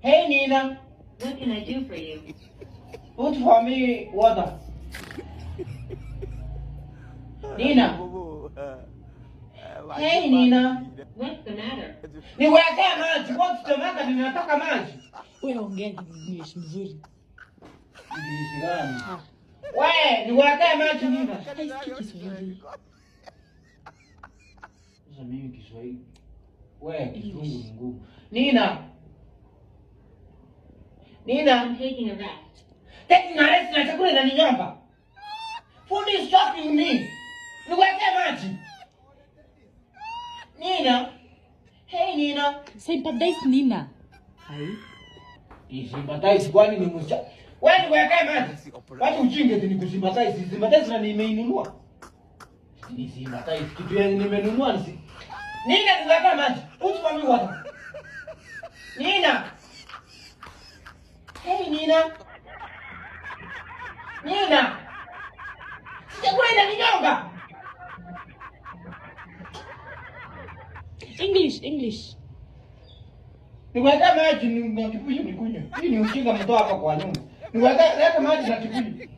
Hey Nina, What can I do for you? Put for me water. Nina. Hey Nina. What's the matter? Niwekee maji. What's the matter? Ninataka maji. Wewe ongea English mzuri. English gani? Ah, We, niwekee maji, Nina. Haisikii Kiswahili. Sasa mimi Kiswahili. We, Kizungu ni ngumu. Nina. Nina. I'm taking a rest. Taking a rest na chakula inaninyonga. Food is choking me. Niwekee maji. Nina. Hey Nina. Sympathize Nina. Ai. Sympathize kwani ni mcha? Wewe niwekee maji. Wacha ujinge eti nikusympathize. Sympathize na nimeinunua. Ni sympathize kitu yenye nimenunua ni si. Nina, niwekee maji. Put for me water. Nina. Hey Nina. Nina. Chakula inaninyonga. English, English. Niwekee maji na kibuyu nikunywe. Hii ni ujinga mtoa hapa kwa nyumba. Niwekee, leta maji na kibuyu.